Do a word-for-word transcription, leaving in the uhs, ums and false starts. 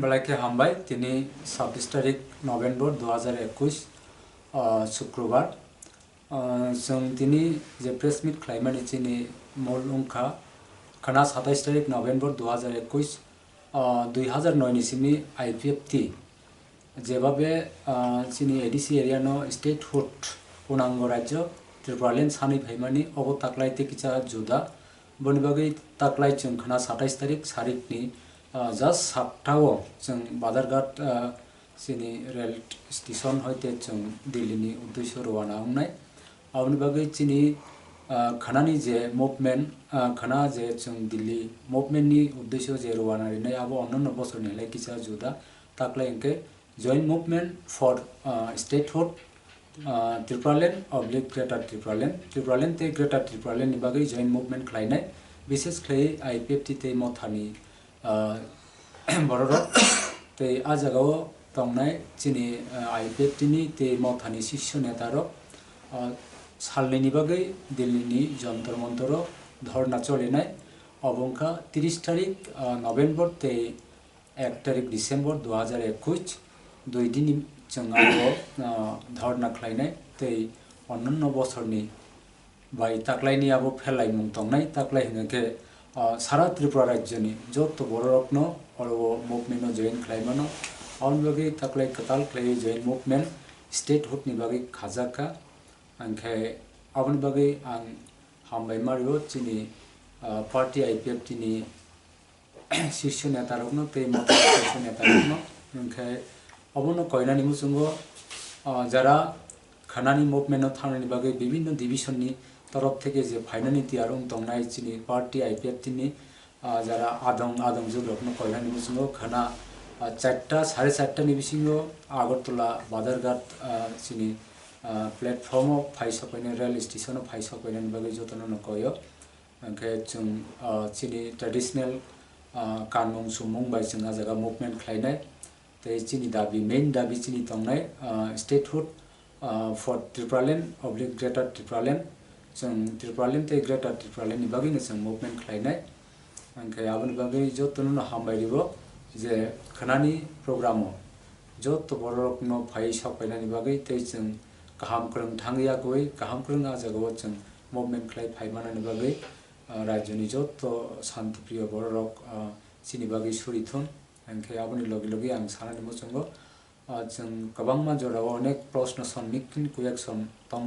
Belai khe hambai, tini sabbish tarik November dui hajar ekush, ah, Shukrobar. Ah, chwng tini je press meet khlaimani chini mol wngkha, khana satais tarik November dui hajar ekush, ah, dui hajar noi ni simi I P F T, jebabe, ah, chini A D C area no statehood, punango rajyo Tripuraland sanwi phaimani, obo taklai tei kisa juda. Boni bagwi taklai chwng khana satais tarik sarikni, ah, just saptao chwng Badharghat, ah, chini rail station hoite chwng Delhi ni uddesyo rwna wngnai. Aboni bagwi chini, ah, khanani je movement, ah, khana je chwng Delhi movement ni uddesyo je rwna rinai, abo onno bosorni hai kisa juda. Taklai hwnkhe Joint Movement for, ah, Statehood, ah, Tripuraland oblique Greater Tripuraland, Tripuraland tei Greater Tripuraland ni bagwi joint movement khlainai, bishes khlaiwi I P F T tei Mothani, ah, bororok tei ah jagao tongnai chini, ah, I P F T ni tei Mothani sisyo netarok, ah, salnwini bagwi Delhi ni Jantar Mantar o dhorna cholinai. Obo wngkha tris tarik, ah, November tei ek tarik December dui hajar ekush, dui din ni chwng abo, ah, dhorna khlainai tei onno bosorni bai taklaini abo pherlaimung tongnai, taklai hwnkhe, ah, sara Tripura rajyoni joto bororokno oro o movement o join khlaimano. Aboni bagwi taklai kwtal khlaiwi join movement statehood ni bagwi khajakha. Hwnkhe aboni bagwi ang hambai mario chini, ah, party I P F T ni sisyo netarokno tei motha sisyo netarokno. Hwnkhe obono koinani muchungo, ah, jara khanani movement no thangnani bagwi bibinno division ni torop theke je phainani tiyar wng tongnai chini party I P F T ni, ah, jara adong adong jugrokno koinani muchungo khana, ah, charta, sare charta ni bisingo Agartala Badharghat, ah, chini, ah, platform o phai sokoinai, rail station o phai sokoinani bagwi jotono no koyo. Hwnkhe chwng, ah, chini traditional, ah, kanmung sumung bai chwng ah jaga movement khlainai. Tei chini dabi, main dabi chini tongnai, ah, statehood, ah, for Tripuraland oblique Greater Tripuraland. Chwng Tripuraland tei Greater Tripuraland ni bagwino chwng movement khlainai. Hwnkhe aboni bagwi jotono no hambai rwo je khanani program o joto bororokno phai sok painani bagwi tei chwng kaham kwrwng thangwi yakwi kaham kwrwng ah jagao chwng movement khlai phai manani bagwi, ah, rajyoni joto shantipriyo bororok, ah, chini bagwi suri thun. Hwnkhe aboni logi logi ang sanani muchungo, ah, chwng kwbangma jorao onek proshno sonmikhin kuyak som tong.